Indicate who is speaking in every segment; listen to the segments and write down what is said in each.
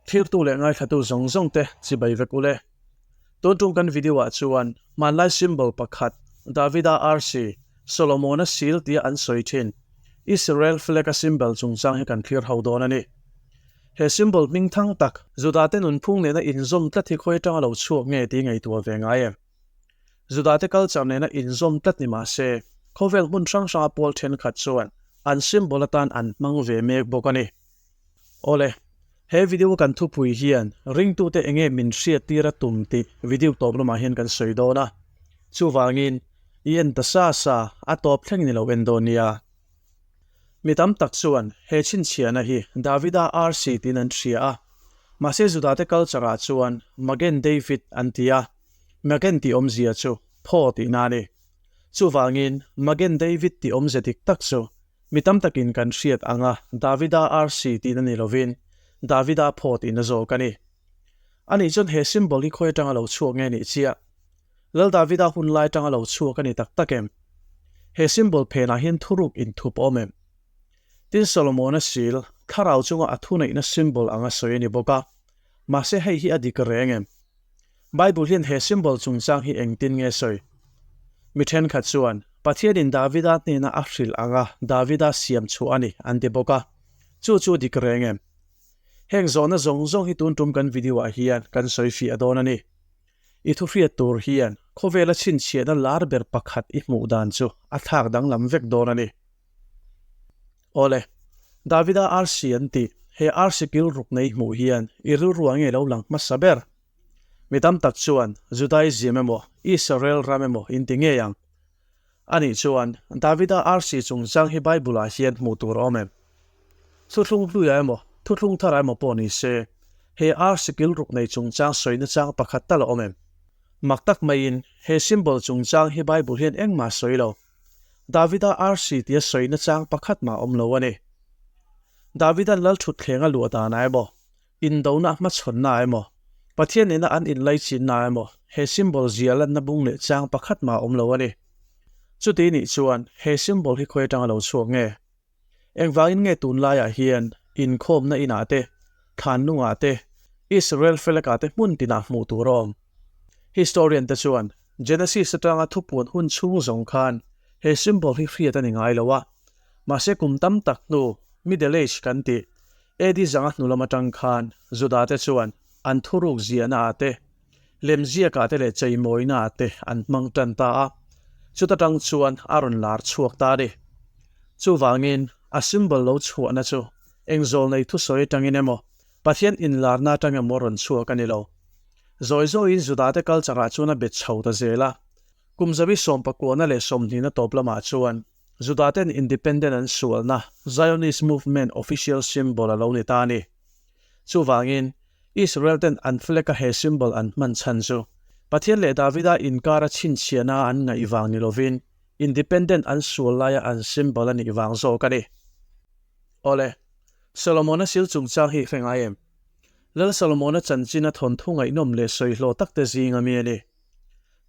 Speaker 1: Thirtu leh ngaithlatu zawng zawng te chibai vek ule. Tun tum kan video ah chuan hmanlai symbol pakhat Davida arsi Solomona sil tia an sawi thin Israel flag a symbol chungchang hi kan thlir ho dawn a ni. He symbol hming thang tak Juda te nunphung nena inzawm tlat hi khawi atanga lo chhuak nge tih ngaihtuah ve ngai em? Juda te culture nena inzawm tlat ni mah se khawvel hmun hrang hranga pawl thenkhat chuan an symbol atan an hmang ve mek bawk a ni. Awle, he video kan thupui hian ringtute enge min hriattir a tum tih video tawp lamah hian kan sawi dawn a, chuvangin i en ta sa sa a tawp thleng ni lo en dawn nia. Mi tam tak chuan he chhinchhiahna hi Davida arsi tiin an hria a, mahse Judate culture ah chuan Magen David an ti a, Magen tih awmzia chu phaw tihna a ni. Chuvangin Magen David tih awmzia dik tak chu Mi tam takin kan hriat anga Davida arsi tihna ni lovin Davida phaw tihna zawk a ni. Ani chuan he symbol hi khawi atanga lo chhuak nge nih chiah? Lal Davida hun lai atanga lo chhuak a ni tak tak em? He symbol phenah hian thuruk inthup a awm em? Tin Solomona sil, thlarau chunga a thuneihna symbol anga sawi a ni bawk a, mahse hei hi a dik reng em? Bible hian he symbol chungchang hi engtin nge sawi? Mi thenkhat chuan, Pathianin Davida hnena a hrilh anga Davida siam chhuah a ni, an ti bawk a. Chu chu dik reng em? Heng zawhna zawng zawng hi tun tum kan video ah hian kan sawi fiah dawn a ni. I thu hriat tur hian khawvela chhinchhiahna lar ber pakhat i hmuh dan chu a thlak danglam vek dawn a ni. Awle, Davida arsi an tih, he arsi kil ruk nei hmuh hian i rilru ah nge lo lang hmasa ber? Mi tam tak chuan Judaism emaw Israel ram emaw in ti ngei ang. Anih chuan Davida arsi chungchang hi Bible ah hian hmuh tur a awm em? Thuthlung hluiah emaw thuthlung tharah emaw pawh ni se, he arsi kil ruk nei chungchang sawina chang pakhat tal a awm em? Mak tak maiin he symbol chungchang hi Bible hian engmah a sawi lo. Davida arsi tia sawina chang pakhat mah a awm lo a ni. Davida'n lal thutthleng a luah danah emaw Indona hmachhawnna emaw, Pathian nena an inlaichinna emaw, he symbol zia lanna bung leh chang pakhat mah a awm lo a ni. Chuti nih chuan he symbol hi khawi atanga lo chhuak nge? Engvangin nge tunlaiah hian inkhawmna inah te, thlanlungah te, Israel felakah te hmun tinah hmuh tur a awm? Historian te chuan Genesis atanga thupuan hun chhung zawng khan he symbol hi hriat a ni ngai lo a, mahse kum tam tak hnu Middle Age kan tih AD zanga hnu lam atang khan Juda te chuan an thuruk ziahna ah te, lemziak ah te leh cheimawina ah te an hmang tan ta a, chuta tang chuan a rawn lar chhuak ta a ni. Chuvangin a symbol lo chhuahna chu eng zawlnei thusawi atangin emaw, Pathian inlarna atang emaw rawn chhuak a ni lo. Zawi zawiin Juda te culture ah chuan a bet chho ta zel a, kum zabi sawmpakuana leh sawmhnihna tawp lamah chuan Judaten independent an sualna Zionist movement official symbol a lo ni ta a ni. Chuvangin, Israel ten an flag a he symbol an hman chhan chu Pathian leh Davida inkara chhinchhiahna an ngaih vang ni lovin independent an sual laia an symbol a nih vang zawk a ni. Awle, Solomona sil chungchang hi hre ngai em? Lal Solomona chanchin a thawnthu ngaihnawm leh sawihlawh takte zinga mi a ni.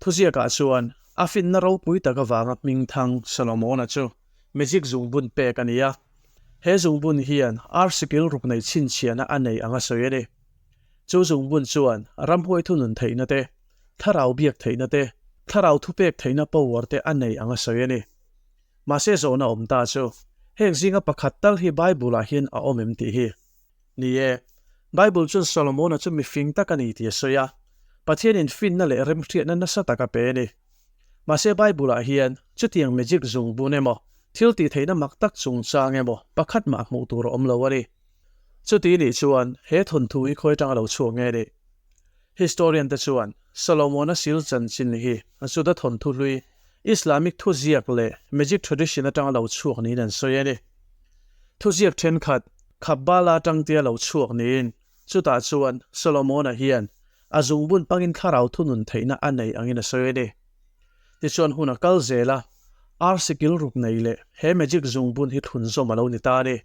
Speaker 1: Thuziakah chuan a finna ropui tak avanga hmingthang Solomona chu magic zungbun pek a ni a. He zungbun hian arsikil ruk nei chhinchhiahna a nei anga sawi a ni. Chu zungbun chuan ramhuai thunun theihna te, thlarau biak theihna te, thlarau thupek theihna power te a nei anga sawi a ni. Mahse zawhna awm ta chu, heng zinga pakhat tal hi Bible-ah hian a awm em tih hi. Ni e, Bible chuan Solomona chu mifing tak a ni tih a sawi a, Pathianin finna leh remhriatna nasa tak a pe a ni. Mahse Bible-ah hian chutiang magic zungbun emaw, thil tihtheihna mak tak chungchang emaw pakhat mah hmuh tur a awm lo a ni. Chuti nih chuan he thawnthu hi khawi atanga lo chhuak nge ni? Historian te chuan Solomona sil chanchin hi Juda thawnthu hlui, Islamic thuziak leh magic tradition atanga lo chhuak niin an sawi a ni. Thuziak thenkhat Khabbala tangtia lo chhuak niin, chutah chuan Solomona hian a zungbun pangin thlarau thunun theihna a nei angin a sawi a ni. Tichuan hun a kal zel a, arsi kil ruk nei leh he magic zungbun hi thlunzawm a lo ni ta a ni.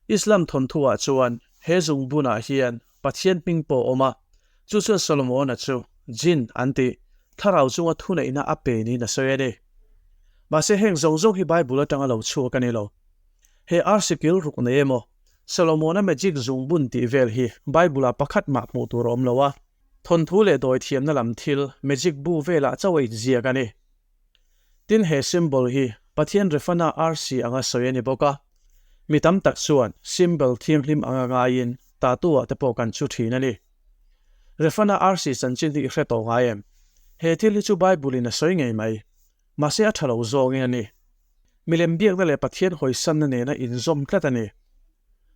Speaker 1: Islam thawnthuah chuan he zungbunah hian Pathian hming pawh a awm a, chu chuan Solomona chu Jinn an tih thlarau chunga thuneihna a pe niin a sawi a ni. Mahse heng zawng zawng hi Bible atanga lo chhuak a ni lo. He arsi kil ruk nei emaw, Solomona magic zungbun tih vel hi Bible-ah pakhat mah hmuh tur a awm lo a, thawnthu leh dawithiamna lam thil magic bu velah chauh a inziak a ni. Tin he symbol hi Pathian Refana arsi anga sawi a ni bawk a, mi tam tak chuan symbol thianghlim anga ngaiin tattoo-ah te pawh kan chu thin a ni. Refana arsi chanchin hi i hre tawh ngai em? He thil hi chu Bible-in a sawi ngei mai. Mahse a tha lo zawngin a ni. Milem biakna leh Pathian hawisanna nena inzawm tlat a ni.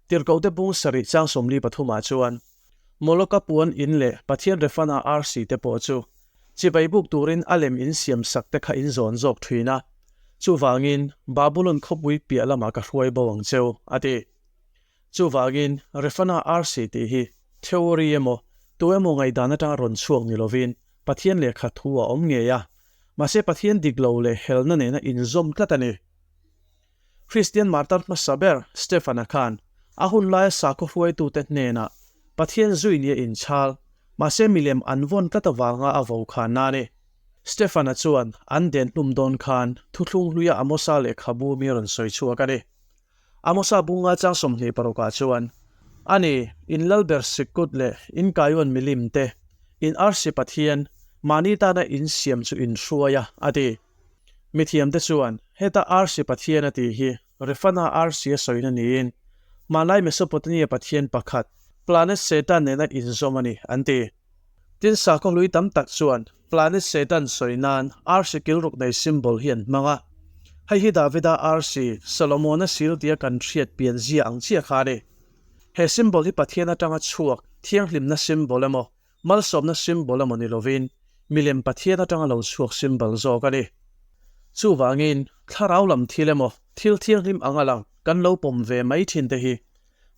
Speaker 1: Tirhkohte bung sarih chang 43 ah chuan Moloka puan in leh Pathian Refana arsi te pawh chu chibai buk turin a lem in siam sak te kha in zawn zawk thin a, chuvangin Babulon khawpui piah lamah ka hruai bo ang cheu, a ti. Chuvangin Refana arsi tih hi theory emaw tu emaw ngaihdan atanga rawn chhuak ni lovin Pathian lehkha thu a awm ngei a, mahse Pathian dik lo leh helna nena inzawm tlat a ni. Kristian martar hmasa ber Stefana khan a hun laia sakhaw hruaitute hnenah Pathian zui nia inchhal, mahse milem an vawn tlat avanga a vo khan a ni. Stefana chuan an den hlum dawn khan thuthlung hluia Amosa lehkhabu mi rawn sawi chhuak a ni. Amosa bunga chang 26 ah chuan, A ni, in lalber Sikkut leh in Kaiuan milim te, in arsi Pathian, mahni tana in siam chu in hruai a, a ti. Mithiamte chuan, heta arsi Pathian a tih hi Refana arsi a sawina niin, hmanlai Mesopotamia pathian pakhat, planet Satan nena inzawm a ni, an ti. Tin, sakhaw hlui tam tak chuan planet Satan sawi nan arsi kilruk nei symbol hi an hmang a. Hei hi Davida arsi, Solomona sil tia kan hriat pian zia ang chiah kha a ni. He symbol hi Pathian atanga chhuak thianghlimna symbol emaw, malsawmna symbol emaw ni lovin, milem Pathian atanga lo chhuak symbol zawk a ni. Chuvangin, thlarau lam thil emaw, thil thianghlim anga lang kan lo pawm ve mai thin te hi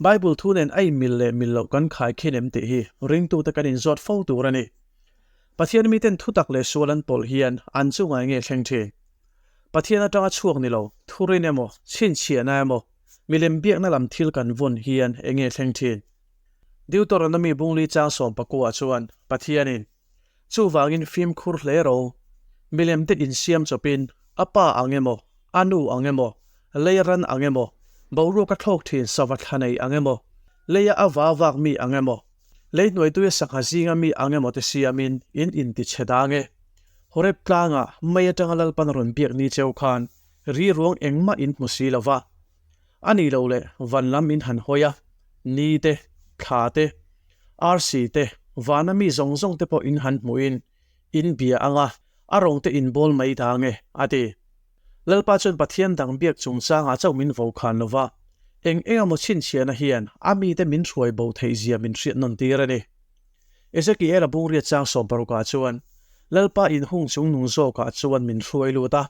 Speaker 1: Bible thu nen a inmil leh mil loh kan khai khin em tih hi ringtute kan inzawt fo tur a ni. Pathian miten thutak leh sual an pawlh hian an chu ngai nge thleng thin. Pathian atanga chhuak ni lo, thurin emaw, chhinchhiahna emaw, milem biakna lam thil kan vawn hian eng nge thleng thin? Deuteronomy bungli chang 19 chuan Pathianin, Chuvangin fimkhur hle ro, milemte insiam chawpin a pa ang emaw, a nu ang emaw, lei ran ang emaw, boruak a thlawk thin sava thla nei ang emaw, leia a va vak mi ang emaw, lei hnuaituia sangha zinga mi ang emaw te siamin in intichhe dang e. Horeb tlangah mei atanga Lalpan rawn biak ni cheu khan ri ruang engmah in hmu si lo va. A nih loh leh van lam in han hawi a, ni te, thla te, arsi te, vana mi zawng zawng te pawh in han hmuhin in bia ang a, a rawng te in bawl mai dang e, a ti. Lalpa chuan Pathian dang biak chungchangah chauh min vo khan lo va, eng eng emaw chhinchhiahna hian a mite min hruai bo theih zia min hriat nawn tir a ni. Ezekiel-a bungriat chang 16 ah chuan, Lalpa inhung chungnung zawkah chuan min hruai lut a,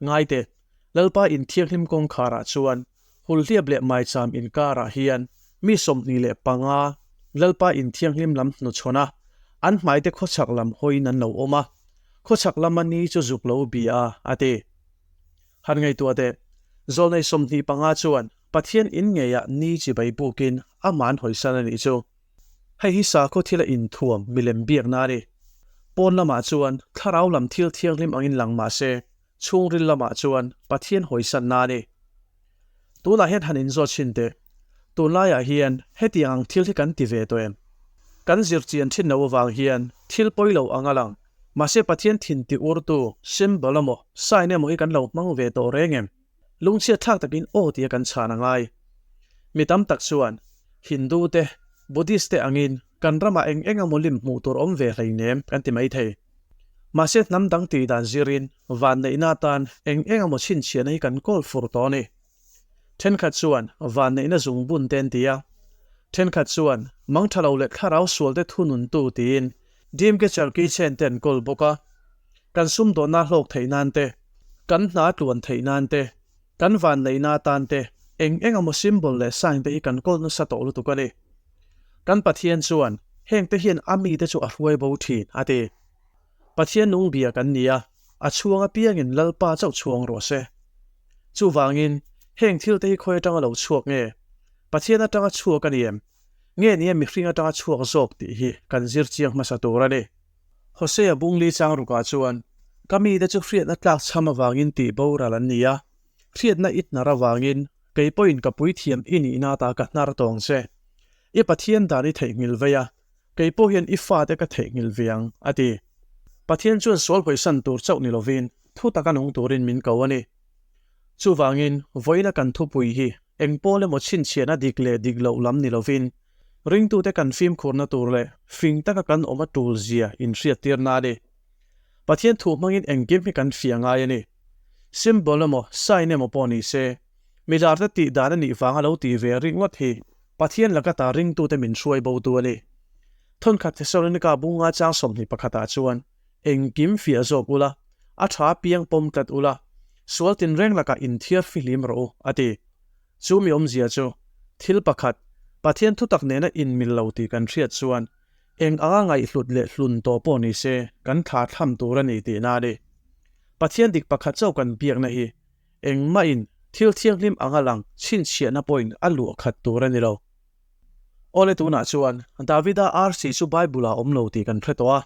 Speaker 1: Ngaite, Lalpa inthianghlim kawngkharah chuan hulhliap leh maicham inkarah hian mi 25 Lalpa inthianghlim lam hnuchhawn a, an hmaite khawchhak lam hawiin an lo awm a, khawchhak lama ni chu zuk lo bia a ti. Han ngaihtuah teh, zawlnei 25 chuan Pathian in ngeiah ni chibai bukin amah an hawisan a nih chu. Hei hi sakhaw thila inthuam milem biakna a ni. Pawn lamah chuan thlarau lam thil thianghlim angin lang mah se, Chhungril lamah chuan Pathian hawisanna a ni. Tunah hian han inzawt chhin teh. Tunlaiah hian hetiang ang thil hi kan ti ve tawh em? Kan zir chian thin loh avang hian thil pawi lo ang a lang. Mahse Pathian thin ti urtu symbol emaw sign emaw hi kan lo hmang ve tawh reng em? Lungchhiat thlak takin aw tia kan chhan a ngai. Mi tam tak chuan Hindu te, Buddhist te angin kan ramah eng eng emaw lim hmuh tur awm ve hleinem kan ti maithei. Mahse hnam dang tih dan zirin vanneihna atan eng eng emaw chhinchhiahna hi kan kawl fur tawh a ni. Thenkhat chuan vanneihna zungbun te an ti a, thenkhat chuan mangtha lo leh thlarau sual te thununtu tiin Dreamcatcher keychain te an kawl bawk a. Kan sumdawnna hlawk theih nan te, kan hna tluan theih nan te, kan vanneihna atan te eng eng emaw symbol leh sign te hi kan kawl nasa tawh lutuk a ni. Kan Pathian chuan hengte hian a mite chu a hruai bo thin, a ti. Pathian nung bia kan ni a, a chhuang apiangin Lalpa chauh chhuang rawh se. Chuvangin, heng thilte hi khawi atanga lo chhuak nge? Pathian atanga chhuak a ni em? Nge ni a mihring atanga chhuak zawk tih hi kan zir chiang hmasa tur a ni. Hosea bungli chang rukah chuan, Ka mite chu hriatna tlak chham avangin tih boral an ni a, hriatna i hnar avangin. kei pawhin ka puithiam i nihna ata ka hnar tawng che. I Pathian dan i theihnghilh vei a, kei pawh hian i fate ka theihnghilh ve ang, a ti. Pathian chuan sual hawisan tur chauh ni lovin thu taka nung turin min ko a ni. Chuvangin, vawiina kan thupui hi eng pawl emaw chhinchhiahna dik leh dik loh lam ni lovin, ringtute kan fimkhurna tur leh fing taka kan awm a tul zia inhriattirna a ni. Pathian thu hmangin engkim hi kan fiah ngai a ni. Symbol emaw sign emaw pawh ni se, milar te tih dan a nih vanga lo tih ve ringawt hi Pathian laka ta ringtute min hruai bo tu a ni. Thawnkhat Thesalonika bunga chang 21 ah chuan, Engkim fiah zawk ula, a tha piang pawm tlat ula, sual tinreng lakah inthiar fihlim rawh u, a ti. Chu mi awmzia chu, thil pakhat, Pathian thutak nena inmil lo tih kan hriat chuan, eng anga ngaihhlut leh hlun tawh pawh ni se, kan thla thlam tur a ni tihna a ni. Pathian dik pakhat chauh kan biakna hi, engmahin thil thianghlim anga lang chhinchhiahna pawhin a luah khat tur a ni lo. Awle tunah chuan Davida arsi chu Bible-ah awm lo tih kan hre tawh a,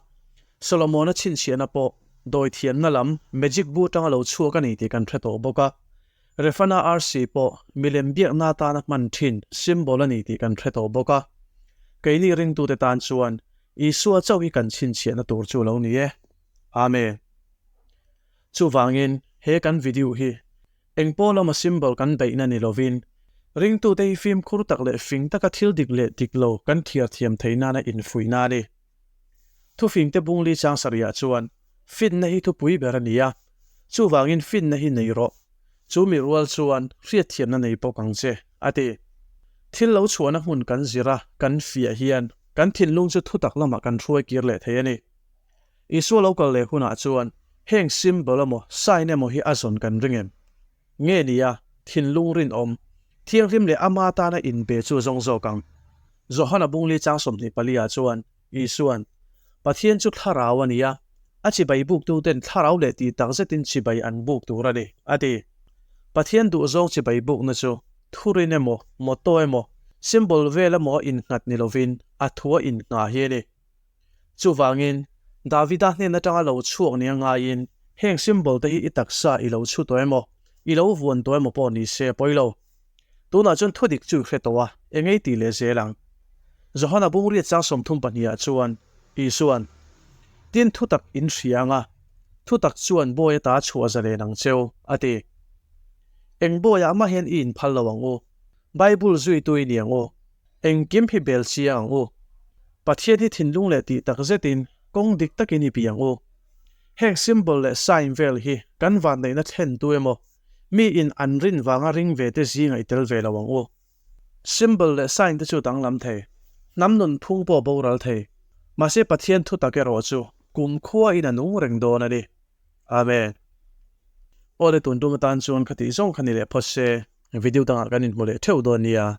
Speaker 1: Solomona chhinchhiahna pawh dawithiamna lam magic bu atanga lo chhuak a ni tih kan hre tawh bawk a, Refana arsi pawh milem biakna atana hman thin symbol a ni tih kan hre tawh bawk a. Keini ringtute tan chuan Isua chauh hi kan chhinchhiahna tur chu lo ni e. Amen. Chuvangin he kan video hi Eng pawh lama symbol kan beihna ni lovin, ringtute hi fimkhur tak leh fing taka thil dik leh dik lo kan thiar thiam theih nana infuihna a ni. Thufingte bungli chang sarihah chuan finna hi thupui ber a ni a, chuvangin finna hi nei rawh, chu mi rual chuan hriatthiamna nei bawk ang che, a ti. Thil lo chhuahna hmun kan zir a, kan fiah hian kan thinlung chu thutak lamah kan hruai kir leh thei a ni. Isua lo kal leh hunah chuan heng symbol emaw sign emaw hi a zawn kan ring em? Nge nia, thinlung rinawm, thianghlim leh ama tana inbe chu a zawng zawk ang. Johana bungli chang 24 ah chuan Isua'n, Pathian chu thlarau a ni a, a chibai buktuten thlarau leh tih tak zetin chibai an buk tur a ni, a ti. Pathian duhzawng chibai bukna chu thurin emaw, motto emaw, symbol vel emaw a innghat ni lovin a thu a innghah hi a ni. Chuvangin, Davida hnen atanga lo chhuak nia ngaiin, heng symbol te hi i taksa i lo chhu tawh emaw, i lo vuan tawh emaw pawh ni se a pawi lo. Tunah chuan thudik chu i hre tawh a, eng ei tih leh zel ang. Johana bungriat chang 32 ah chuan, Isua'n, Tin thutak in hria anga, thutak chuan bawi ata chhuah zalen ang cheu, a ti. Eng bawiah mah hian i inphal lo ang u. Bible zuitu i ni ang u. Engkim hi bel chiang ang u. Pathian hi thinlung leh tih tak zetin kawng dik takin i piang u. Heng symbol leh sign vel hi kan vanneihna thlen tu emaw, mi in an rin vanga ring ve te zinga i tel ve lo ang u. Symbol leh sign te chu danglam thei, hnam nun phung pawh boral thei, mahse Pathian thu tak erawh chu kumkhua in a nung reng dawn a ni. Amen. Awle tun tum atan chuan kha tih zawng kha ni leh phawt se, video dangah kan inhmu leh theuh dawn nia.